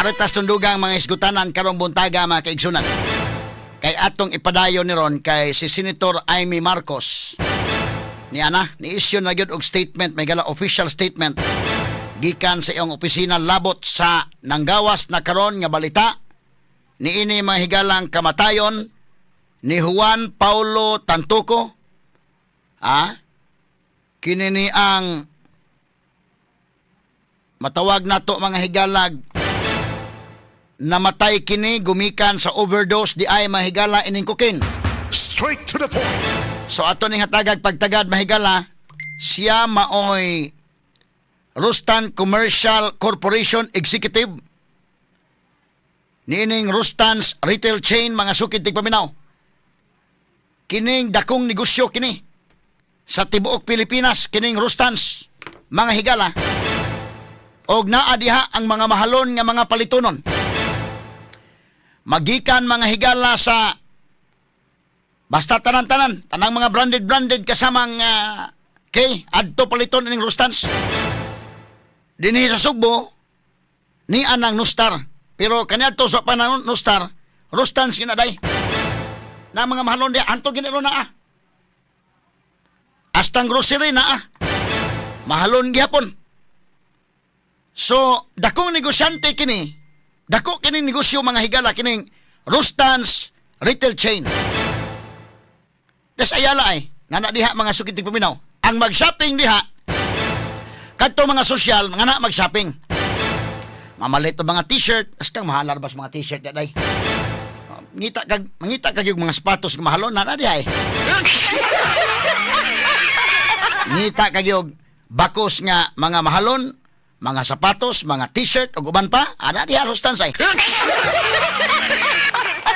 Aritas tundugang mga isgutanan karong buntaga, mga kaigsunan. Kay atong ipadayon ni ron kay si Senator Imee Marcos. Ni ana, ni issue na gyud og statement, may gala, official statement gikan sa iyong opisina labot sa nanggawas na karon nga balita niini, mga higalang kamatayon ni Juan Paulo Tantoco. Ah, kini ni ang matawag nato, mga higalag, namatay kini gumikan sa overdose di ay, mahigala, ining cocaine. Straight to the point. So ato ning hatagag pagtagad, mahigala, siya maoy Rustan Commercial Corporation Executive niining Rustan's Retail Chain, mga sukid tigpaminaw. Kining dakong negosyo kini sa tibuok Pilipinas, kining Rustan's, mga higala. Og naa diha ang mga mahalon nga mga palitonon. Magikan, mga higala, sa basta tanan-tanan, tanang mga branded-branded kasamang kay adto paliton ining Rustans. Dinhi sa Sugbo ni anang Nustar. Pero kaniadto sa panahon Nustar, Rustans ginaday. Na mga mahalon di anto giniro na ah. Hastang grocery na ah. Mahalon gihapon. So, dakong negosyante kini. Dako kini negosyo, mga higala, kining Rustans Retail Chain. Des Ayala ay, nana diha, mga sukid tigpaminaw. Ang mag-shopping diha, kadto mga sosyal, mga na mag-shopping. Mamalit og mga t-shirt, as kang mahalar bas mga t-shirt day. Mangita kag yung mga sapatos nga mahalon na diha eh. Ngita kag yung bakos nga mga mahalon, mga sapatos, mga t-shirt ug uban pa, ana diha Rustans ay.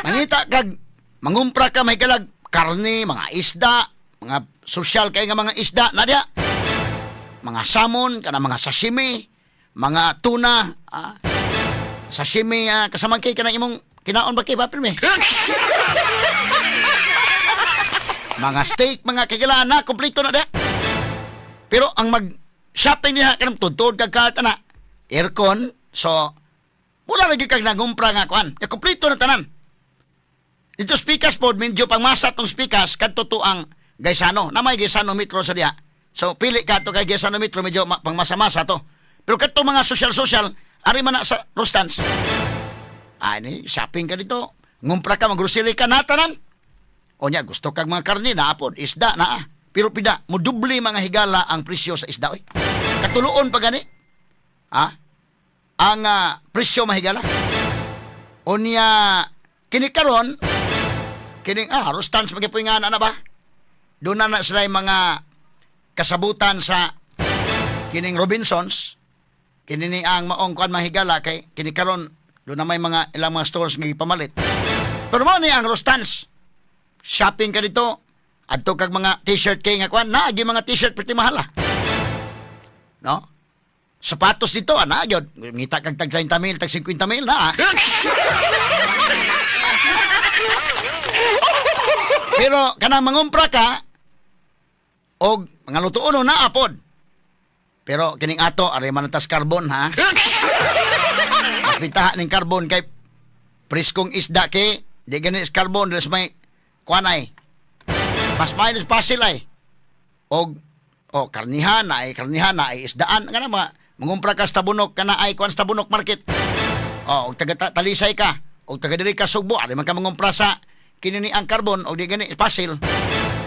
Mangita kag mangumpra ka may kalag karne, mga isda, mga sosyal kay nga mga isda na diha. Mga salmon, kana mga sashimi, mga tuna, ah, sashimi ah, kasamang kay kana imong kinaon ba kay ba pirmi? Mga steak, mga kagilaan na, kompleto na diha. Pero ang mag shopping diha kanang tudtod kag cart ana, aircon, so wala lagi kag nagumpra nga kuan. Ya kompleto na tanan. Dito speakers pod medyo pangmasa tong speakers kadto to ang Gaisano. Na may Gaisano Metro sa diha. So pili ka to kay Gaisano Metro, medyo pangmasa-masa to. Pero kadto mga social-social ari man na sa Rustans. Ay ni shopping ka dito. Ngumpra ka, maggrocery ka na tanan. O nya gusto kag mga karne na apod, isda na. Pero pida, modoble, mga higala, ang presyo sa isda oy. Katuluon pa gani. Ha? Ang presyo, mahigala. Unya kini karon kining Rustans magyapon nga na ba? Doon na na sila yung mga kasabutan sa kining Robinsons. Kini ni ang maong kuan, mahigala, kay kini karon doon na may mga ilang mga stores nga gipamalit. Pero mo ni ang Rustans. Shopping ka dito, adto kag mga t-shirt kay nga kuan, naagi mga t-shirt pwede mahal ah. No? Sapatos dito, ana gyud. Ngita kag tag 30 mil, tag 50 mil na. Ah. Pero kanang mangumpra ka og mga lutuon na apod. Pero kining ato ari man tas carbon ha. Mas bitaha ning carbon kay preskong isda kay di gani is carbon des may kuan ay. Mas may pasil ay. Og o karnihan na ay karnihan na ay isdaan nga na mga mangumpra ka sa Tabunok kana ay kuan sa Tabunok market. O og taga Talisay ka og taga diri ka Sugbo, ari man ka mangumpra sa kini ni ang carbon og di gani pasil.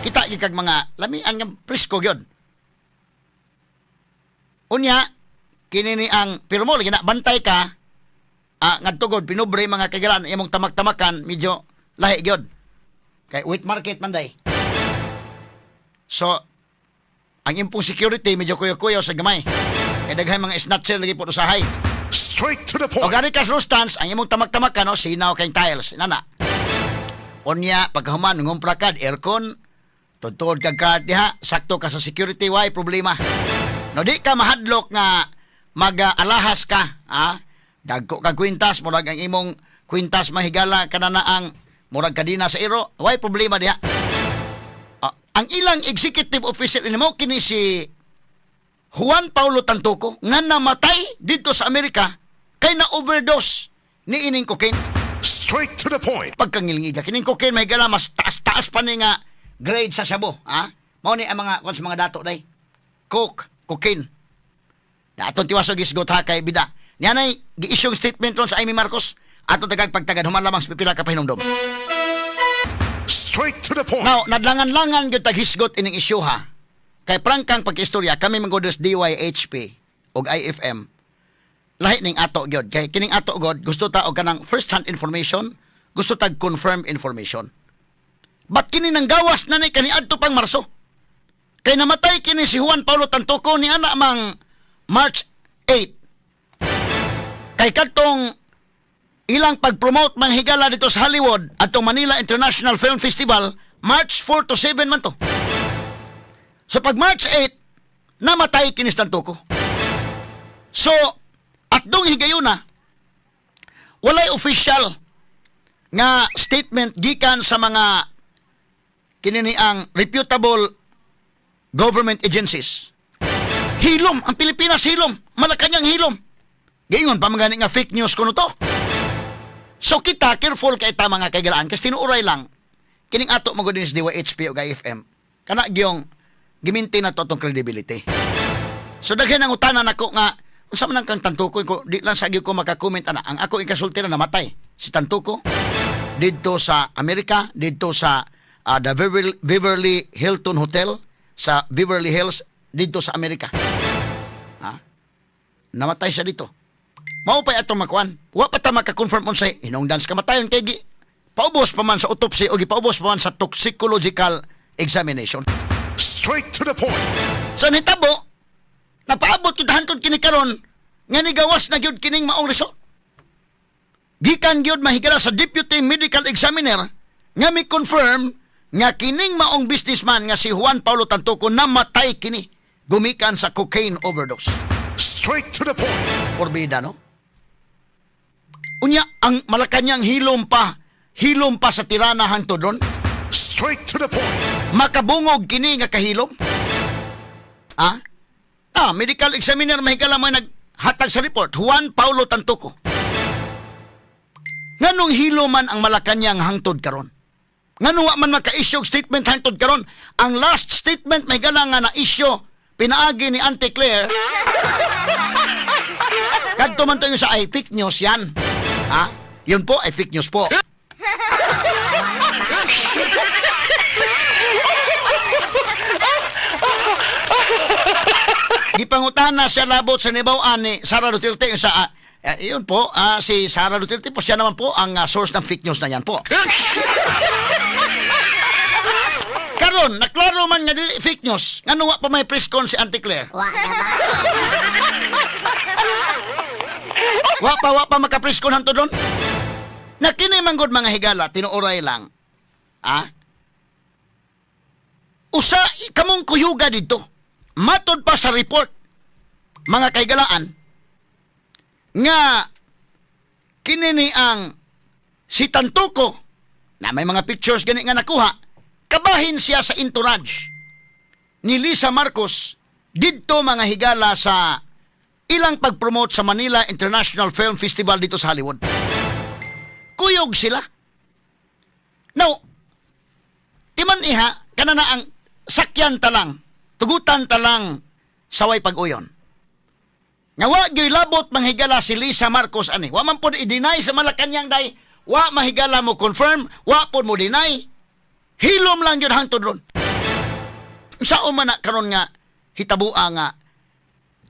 Kita gyud kag mga lamian nga presko gyud. Unya kini ni ang pero mo lagi na bantay ka ngadto gud pinubre, mga kagalan, imong tamak-tamakan medyo lahi gyud. Kay wet market man day. So ang impong security medyo kuyo-kuyo sa gamay. Kay daghay mga snatcher lagi po usahay. Straight to the O point. gani ka sa Rustans, ang imong tamak-tamakan no, sinaw kay tiles. Nana. Unya pagkahuman ngumpra kad aircon, tudtod kag cart diha, sakto ka sa security, way problema. No di ka mahadlok nga mag-alahas ka, ha? Dagko kag kwintas, murag ang imong kwintas, mahigala, kana na ang murag kadina sa iro, way problema diha. Ah, ang ilang executive officer ini mo kini si Juan Paulo Tantoco nga namatay dito sa Amerika kay na overdose. Ni ining cocaine. Straight to the point. Pagkangilngida kining cocaine, may gala, mas taas-taas pa ni nga grade sa shabu, ha? Mao ni ang mga kung sa mga dato day. Coke, cocaine. Na atong tiwasog isgot ha kay bida. Niya nay gi-issue statement ron sa Imee Marcos. Atong tagag pagtagad human lamang sa pipila ka pahinumdom. Straight to the point. Now, nadlangan-langan gyud taghisgot ining isyu ha. Kay prangkang pagkistorya, kami man gud sa DYHP ug IFM. Lahi ning ato gyud kay kining ato god gusto ta og kanang first hand information, gusto tag confirm information. But kini nang gawas na ni kaniadto pang Marso? Kay namatay kini si Juan Paulo Tantoco ni ana mang March 8. Kay kadtong ilang pag-promote manghigala dito sa Hollywood atong Manila International Film Festival, March 4 to 7 man to. So pag March 8, namatay kini si Tantoco. So at dong higayuna, walay official nga statement gikan sa mga kinini ang reputable government agencies. Hilom ang Pilipinas, hilom, Malacañang hilom. Giingon pa man gani nga fake news kuno to. So kita, careful kay ta, mga kaigalaan, kasi tinuuray lang, kining ato mo din sa DYHP o IFM, kana gyong giminti na to atong credibility. So daghan ang utanan nako nga, unsa man ang kang Tantoco ko, di lang sa gyud ko maka-comment ana. Ang ako ikasulti na namatay si Tantoco didto sa Amerika, didto sa the Beverly Hilton Hotel sa Beverly Hills didto sa Amerika. Ha? Namatay siya dito. Mao pa'y atong makuan. Wa pa ta maka-confirm unsay hinungdan sa kamatayon kay gi paubos pa man sa autopsy o gipaubos pa man sa toxicological examination. Straight to the point. So nitabo, napaabot kita hantod kini karon nga nigawas na gyud kining maong result. Gikan gyud, mahigala, sa deputy medical examiner nga mi confirm nga kining maong businessman nga si Juan Paulo Tantoco, namatay kini gumikan sa cocaine overdose. Straight to the point. Porbida, no? Unya, ang Malacañang hilom pa sa tirana hangtod ron. Straight to the point. Makabungog kini nga kahilom? Ah? Ah, medical examiner, mahigala, mo naghatag sa report, Juan Paulo Tantoco. Nganong hilo man ang Malacañang hangtod karon? Nganong wa man maka-issue og statement hangtod karon? Ang last statement, mahigala, nga na-issue pinaagi ni Auntie Claire, kadto man to yung sa ay fake news yan. Ha? Yun po ay fake news po. Gipangutana siya labot sa nibaw ni Sara Duterte yung sa yun po, si Sara Duterte po, siya naman po ang source ng fake news na yan po. Karon, naklaro man nga dili fake news, ngano wa pa may press con si Auntie Claire? Wa na ba? Wa pa maka-press con hantod ron. Na kini man gud, mga higala, tinuoray lang. Ah? Usa kamong kuyuga dito. Matod pa sa report, mga kaigalaan, nga kini ni ang si Tantoco na may mga pictures gani nga nakuha, kabahin siya sa entourage ni Lisa Marcos didto, mga higala, sa ilang pag-promote sa Manila International Film Festival dito sa Hollywood. Kuyog sila. Now, timan iha, kana na ang sakyan talang, tugutan talang saway pag-uyon. Nga wa gyoy labot, manghigala, si Lisa Marcos ani. Wa man pod i-deny sa Malacañang day, wa mahigala mo confirm, wa pod mo deny. Hilom lang gyud hangtod ron. Sa man na karon nga hitabua nga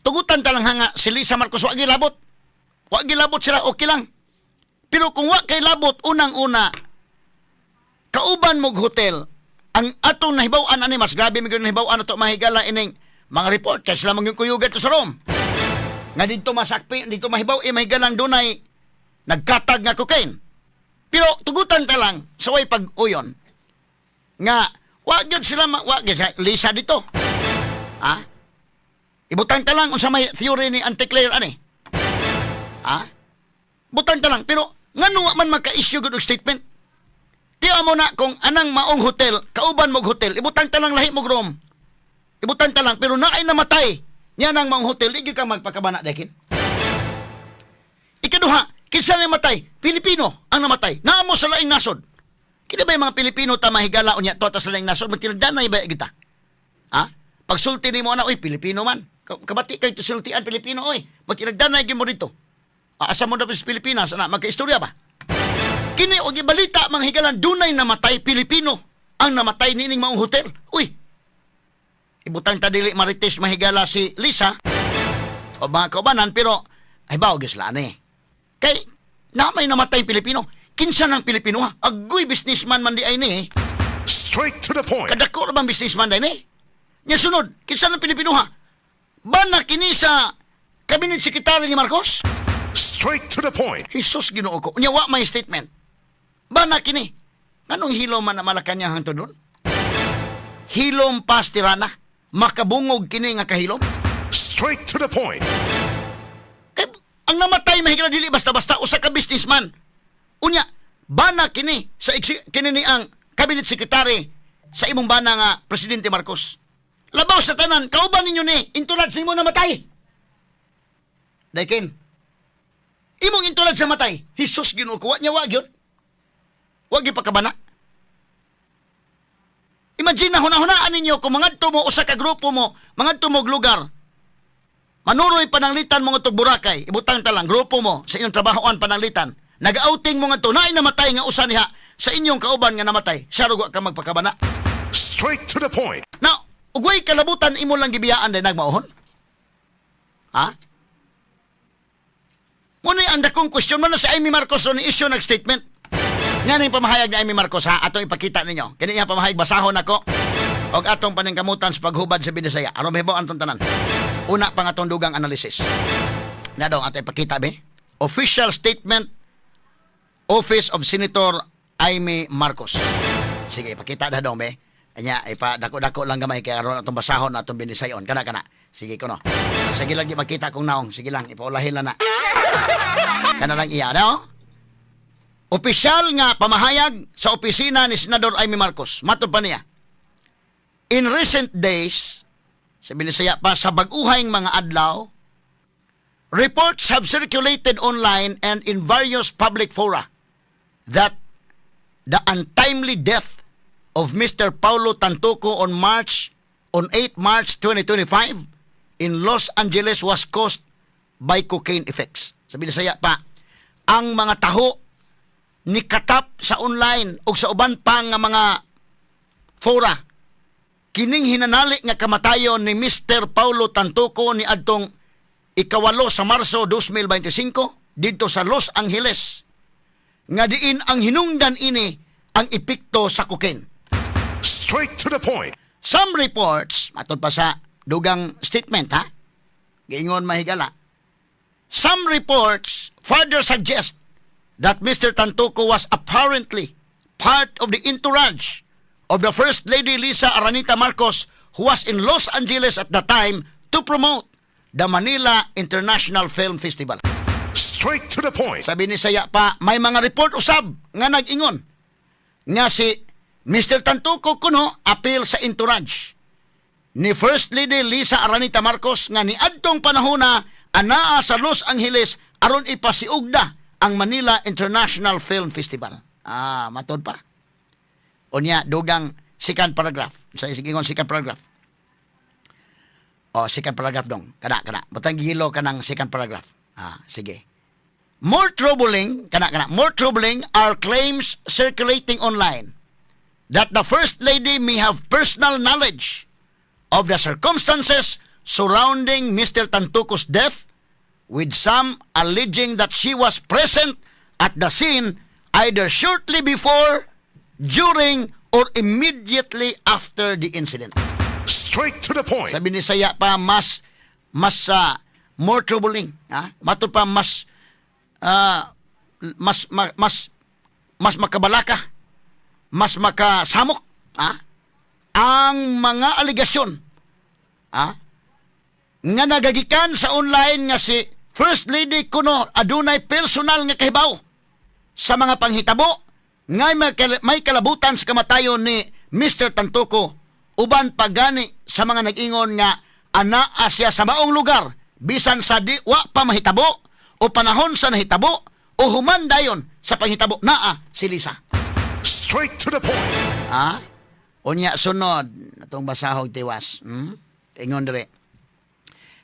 tugutan talang nga si Lisa Marcos wa gilabot. Wa gilabot sila, okay lang. Pero kung wa kay labot, unang-una, kauban mog hotel, ang atong nahibaw-an ani, mas grabe mi gyud nahibaw-an ato, mahigala, ining mga report kay sila man yung kuyugan to sa Rome. Nga dito masakpi, dito mahibaw eh, mahigalang dunay nagkatag nga cocaine. Pero tugutan ta lang sa way pag-uyon nga wa gyud sila wa gyud Lisa dito. Ha? Ibutang ta lang unsa may theory ni Auntie Claire ani. Ha? Butang ta lang, pero ngano wa man maka-issue gud og statement? Tiya mo na kung anang maong hotel, kauban mog hotel, ibutang ta lang lahi mog room. Ibutang ta lang, pero naay namatay niya nang maong hotel, di gyud ka magpakabana dekin. Ikaduha, Kinsa namatay? Pilipino ang namatay. Naa mo sa laing nasod. Kini ba yung mga Pilipino ta, mahigala, unya to ta sa laing nasod, magtinagdanay ba kita? Ha? Pagsulti nimo ana, "Oy, Pilipino man." Kabati kay sultian Pilipino oy. Magtinagdanay gyud mo dito. Ah, asa mo na sa Pilipinas ana, magkaistorya ba? Kini og ibalita, mga higalan, dunay namatay Pilipino ang namatay nining maong hotel. Uy. Ibutang ta dili marites, mahigala, si Lisa o mga kaubanan, pero ay ba og sila ani. Kay na may namatay Pilipino. Kinsa ng Pilipino ha? Agoy, businessman man di ay ni eh. Straight to the point. Kadako ra bang businessman di ni? Nya sunod, kinsa ng Pilipino ha? Bana kini sa cabinet secretary ni Marcos? Straight to the point. Jesus, Ginoo ko. Unya wa may statement. Bana kini. Nganong hilom man na Malacanang hangtod doon? Hilom pas tirana. Makabungog kini nga kahilom. Straight to the point. Kay ang namatay, mahigala, dili basta-basta usa ka businessman. Unya, bana kini sa kini ni ang cabinet secretary sa imong bana nga Presidente Marcos. Labaw sa tanan, kauban ninyo ni entourage nimo namatay. Daikin. Imong entourage sa matay. Jesus, Ginoo ko, wa niya wa gyud. Wa gyud pakabana. Imagine na hunahunaan ninyo kung mangadto mo usa ka grupo mo, mangadto mo og lugar. Manuroy pananglitan mo nga Boracay, ibutang ta lang grupo mo sa inyong trabahoan pananglitan. Nag-outing mo ngadto, naay namatay nga usa niha sa inyong kauban nga namatay. Siya wa ka magpakabana. Straight to the point. Na, ugway kalabutan imo lang gibiyaan din nagmauhon? Ha? Muna ang dakong question man na si Imee Marcos ni issue nag statement. Nga na yung pamahayag ni Imee Marcos ha, atong ipakita ninyo. Kini iya pamahayag, basahon ako. Og atong paningkamutan sa paghubad sa Binisaya. Aron mahibawon atong tanan. Una pa nga atong dugang analysis. Na daw atong ipakita be. Official statement, Office of Senator Imee Marcos. Sige, ipakita na daw be. Anya, ipa dako-dako lang gamay kay aron atong basahon atong binisayon. Kana kana. Sige ko no. Sige lang, di makita kong naong. Sige lang, ipaulahin lang na. Kana lang iya, no? Opisyal nga pamahayag sa opisina ni Senador Imee Marcos. Matod pa niya. In recent days, sa Binisaya pa, sa bag-uhayng mga adlaw, reports have circulated online and in various public fora that the untimely death of Mr. Paulo Tantoco on 8 March 2025 in Los Angeles was caused by cocaine effects. Sa Binisaya pa, ang mga taho ni katap sa online o sa uban pa nga mga fora kining hinanali nga kamatayon ni Mr. Paulo Tantoco ni adtong 8 sa Marso 2025 didto sa Los Angeles nga diin ang hinungdan ini ang epekto sa cocaine. Straight to the point. Some reports, matod pa sa dugang statement ha, giingon, mahigala, some reports further suggest that Mr. Tantoco was apparently part of the entourage of the First Lady Lisa Aranita Marcos, who was in Los Angeles at the time to promote the Manila International Film Festival. Straight to the point. Sabi ni Saya pa, may mga report usab nga nag-ingon nga si Mr. Tantoco kuno apil sa entourage ni First Lady Lisa Aranita Marcos nga niadtong panahona anaa sa Los Angeles aron ipasiugda ang Manila International Film Festival. Ah, matod pa. Unya, dugang second paragraph. Sa sigingon second paragraph. Oh, second paragraph dong. Kana, kana. Butang gihilo ka ng second paragraph. Ah, sige. More troubling, kana kana, more troubling are claims circulating online that the First Lady may have personal knowledge of the circumstances surrounding Mr. Tantoco's death, with some alleging that she was present at the scene either shortly before, during, or immediately after the incident. Straight to the point. Sabi ni Saya pa, mas more troubling, ha? Matod pa mas makabalaka, mas makasamok, ha? Ang mga alegasyon, ha? Nga nagagikan sa online nga si First Lady kuno adunay personal nga kahibaw sa mga panghitabo nga may kalabutan sa kamatayon ni Mr. Tantoco, uban pagani sa mga nag-ingon nga anaa siya sa maong lugar bisan sa di wa pa mahitabo o panahon sa nahitabo. o human dayon sa panghitabo naa si Lisa. Straight to the point. Ha? Unya sunod atong basahog tiwas. Ingon dire.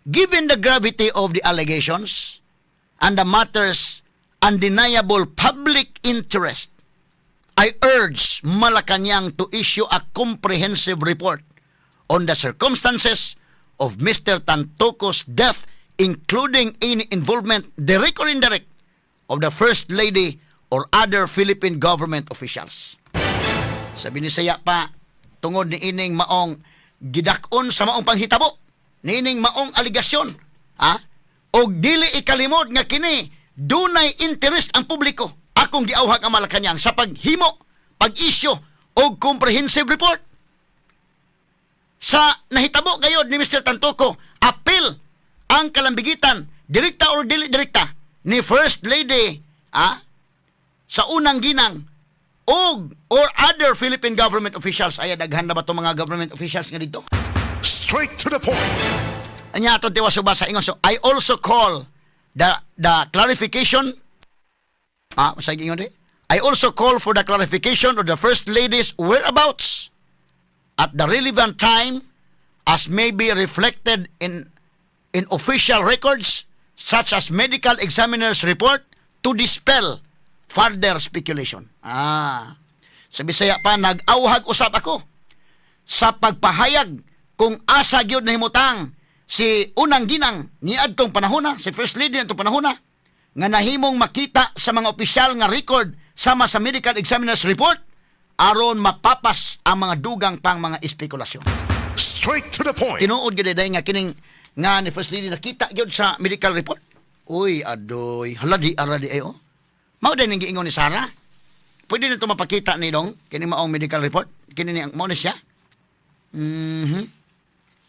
Given the gravity of the allegations and the matter's undeniable public interest, I urge Malacanang to issue a comprehensive report on the circumstances of Mr. Tantoco's death, including any involvement, direct or indirect, of the First Lady or other Philippine government officials. Sa Binisaya pa, tungod ni ining maong gidak-on sa maong panghitabo, niining maong aligasyon, ha? Og dili ikalimod nga kini dunay interest ang publiko. Akong giawhag ang Malacanang sa paghimo, pag-issue og comprehensive report sa nahitabo gayod ni Mr. Tantoco, apil ang kalambigitan, direkta or dili direkta, ni First Lady, sa unang ginang og or other Philippine government officials. Ay, daghan na ba itong mga government officials nga dito? Straight to the point. Anya atong tiwas sa ingon, so I also call the clarification, sa ingon di, I also call for the clarification of the First Lady's whereabouts at the relevant time as may be reflected in official records such as medical examiner's report to dispel further speculation. Sa Bisaya pa, nag-awhag usab ako sa pagpahayag kung asa gyud nahimutang si unang ginang niadtong panahona, si First Lady niadtong panahona, nga nahimong makita sa mga opisyal nga record sama sa medical examiner's report aron mapapas ang mga dugang pang mga espekulasyon. Straight to the point. Tinuod gyud day nga kining nga ni First Lady nakita gyud sa medical report. Uy, adoy, hala, di ara di ayo. Mao din ning giingon ni Sara. Pwede na ito mapakita ni Dong, kini maong medical report. Kini ni mao ni siya.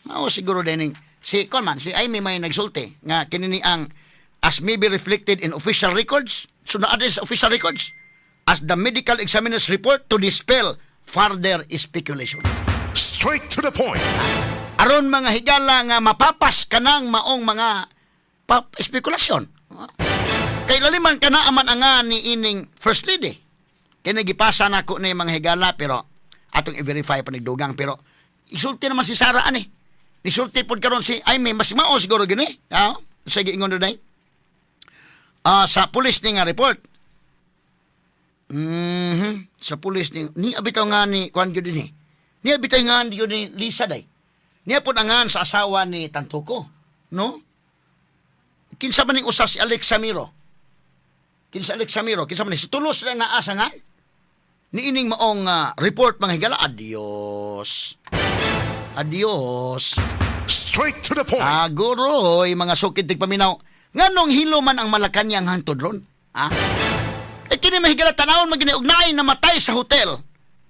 Mao siguro din ning si kon man si Amy may nagsulti nga kini ni ang as may be reflected in official records. So naa din sa official records as the medical examiner's report to dispel further speculation. Straight to the point. Aron mga higala nga mapapas kanang maong mga spekulasyon. Kay laliman ka na aman anga ni ining First Lady. Kini gipasa nako ni mga higala, pero atong i-verify pa dugang, pero isulti naman si Sara ani. Nisulti pod karon si Amy, mas mao siguro gini. Ah, sige, ingon day. Sa pulis ni nga report. Sa pulis ni ni abitaw nga ni kuan gyud ni. Ni abitaw nga gyud ni Lisa day. Niya pod angan sa asawa ni Tantoco, no? Kinsa man ning usa si Alex Samiro? Kinsa Alex Samiro? Kinsa man ni? Si tulos lang naa sa nga? Ni ining maong report, mga higala. Adios. Adios. Straight to the point. Aguroy, mga sukid tigpaminaw. Nganong hilo man ang Malacanang hangtod ron? Ha? Eh kini, mahigala, tanawon man gini og naay namatay sa hotel.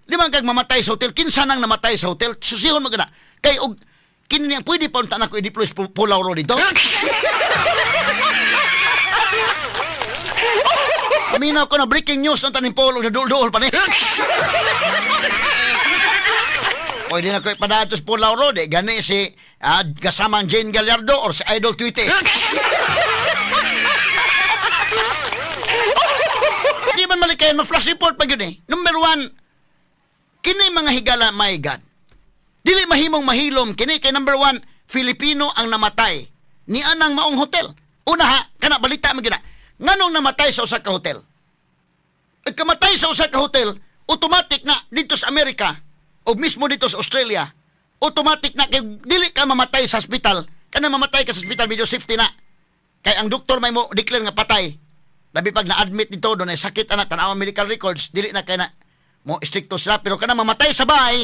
Di man kag mamatay sa hotel, kinsa nang namatay sa hotel? Susihon mo gana. Kay og kini niya pwede pa unta nako i-deploy sa Pulaw Road dito. Paminaw ko na breaking news ng taning Polo na duol pa ni. Pwede na ko ipadadto sa Pulaw Road eh. Gani si kasamang Jane Gallardo or si Idol Tweety. Di man malikayan, ma-flash report pa yun eh. Number one, kini mga higala, my God. Dili mahimong mahilom kini kay number one, Filipino ang namatay ni anang maong hotel. Una ha, kana balita man gina. Nganong namatay sa usa ka hotel? Ay, kamatay sa usa ka hotel, automatic na dito sa Amerika o mismo dito sa Australia, automatic na kay dili ka mamatay sa hospital. Kana mamatay ka sa hospital, medyo safety na. Kay ang doktor may mo declare nga patay. Labi pag na-admit dito, doon ay sakit ana, tanaw ang medical records, dili na kay na mo stricto sila. Pero kana mamatay sa bahay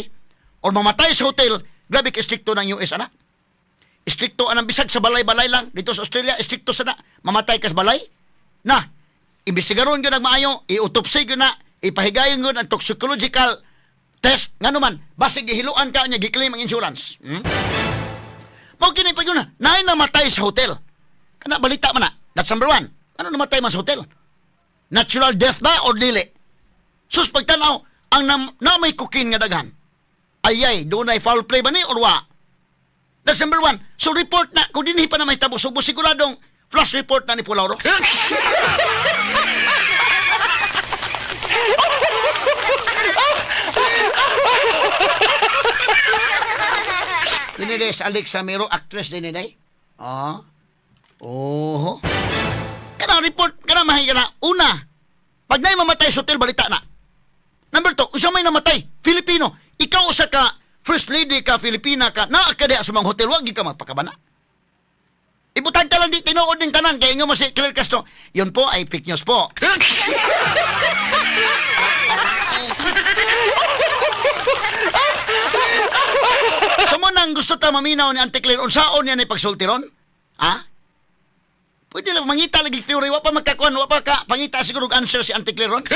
or mamatay sa hotel, grabe ka stricto ng US ana. Stricto anang bisag sa balay-balay lang dito sa Australia, stricto sa na mamatay ka sa balay. Na, imbestigaron gyud ang maayo, i-autopsy gyud na, ipahigayon gyud ang toxicological test, ngano man basig gihiluan ka niya, gi-claim ang insurance. Mao kini pa yun na, naay namatay sa hotel. Kana balita man na. That's number one. Ano namatay man sa hotel? Natural death ba or dili? Sus, pagtanaw, ang na may cocaine nga daghan. Ayay, dunay foul play ba ni or wa? That's number one. So report na, kung dinhi pa na may tabo, subo siguradong flash report na ni Pulauro. ni des Alexa Miro, actress din ni day. Ah. Oho. Kana report kana mahiya na una. Pag naay mamatay sa hotel, balita na. Number 2, unsa may namatay? Filipino. Ikaw usa ka first lady ka, Filipina ka, naa ka diha sa mga hotel, wag gyud ka magpakabana. Ibutang ta lang di tinuod ning tanan kay ingon mo si Claire Castro. Yun po ay fake news po. So mo nang gusto ta maminaw ni Auntie Claire, unsaon niya ni pagsulti ron? Ha? Pwede lang mangita lagi theory, wa pa magkakuan, wa pa ka pangita siguro og answer si Auntie Claire ron.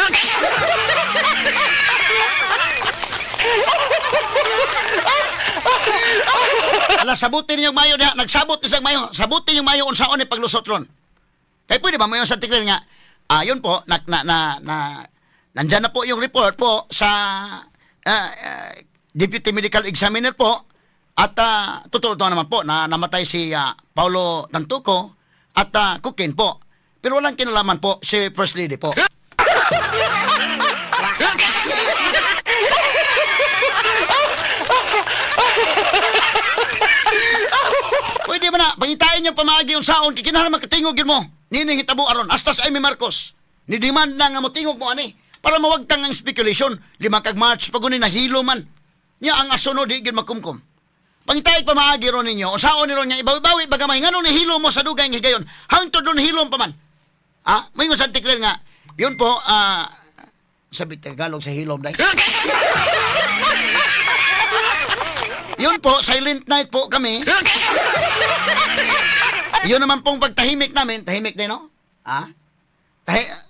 Ala, sabutin niyo mayo diha, nagsabot isang mayo, sabutin yung mayo unsaon ni paglusot ron. Kay pwede ba mo yung sa Auntie Claire nga, yun po, na, na, na, na, nandyan na po yung report po sa Deputy Medical Examiner po at totoo to naman po na namatay si Paulo Tantuco at cocaine po. Pero walang kinalaman po si First Lady po. Pwede ba na, pangitain yung pamaagi yung saon, kay kinahanglan makatingog yun mo. Nining hitabo aron, hasta sa Amy Marcos. Ni demand na nga motingog mo ani para mawagtang ang speculation. 5 kag March pag nahilo man. Nya ang asono di gyud makumkum. Pangitay pamaagi ron ninyo, usaon ni ron niya, ibawi-bawi bagamay, nganong nahilo mo sa dugay nga higayon, hangtod ron hilom pa man. Ah, may sa Auntie Claire nga, yun po, sabi Tagalog sa hilom dahil. Yun po, silent night po kami. Yun naman pong pagtahimik namin, tahimik din, no? Ah?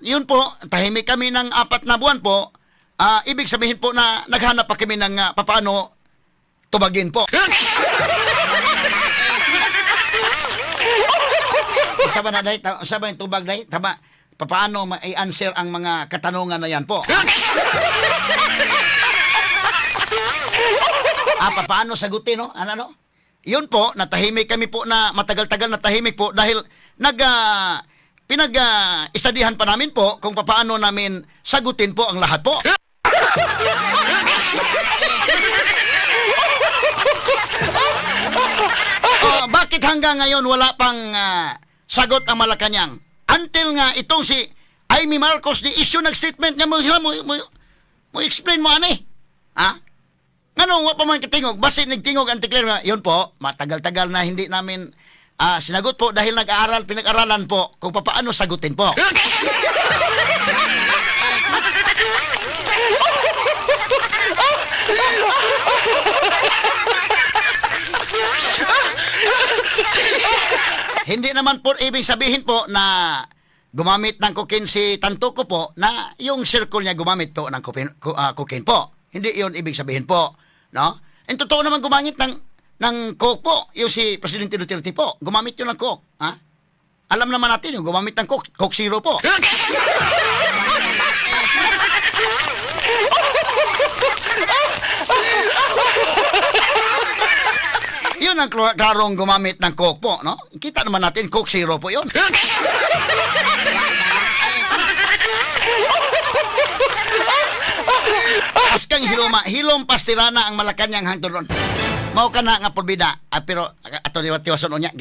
Yun po, tahimik kami ng 4 na buwan po. Ah, ibig sabihin po na naghanap pa kami ng papaano tubagin po. Sa ba na day, sa ba yung tubag day? Tama, papaano ma-answer ang mga katanungan na yan po? Ah, papaano sagutin, no? Ano, no? Yun po, natahimik kami po na matagal-tagal natahimik po dahil nag pinag istadihan pa namin po kung papaano namin sagutin po ang lahat po. Oh, bakit hanggang ngayon wala pang sagot ang Malacanang? Until nga itong si Amy Marcos ni issue nag statement nga mo mo, mo, mo explain mo ani. Ha? Ngano wa pa man katingog, basta nagtingog ang Claire nga, yun po, matagal-tagal na hindi namin sinagot po dahil nag-aaral, pinag-aralan po kung papaano sagutin po. Hindi naman po ibig sabihin po na gumamit ng cocaine si Tantuco po na yung circle niya gumamit po ng cocaine, cocaine po. Hindi yun ibig sabihin po. No? And totoo naman gumamit ng coke po. Yung si Presidente Duterte po. Gumamit yun ng coke. Ha? Alam naman natin yung gumamit ng coke. Coke Zero po. Yun ang klarong gumamit ng coke po, no? Kita naman natin, Coke Zero po yun. Askang hiloma, hilom pastirana ang Malacanang hangtod ron. Mao ka na nga porbida, pero ato liwat tiwason unya.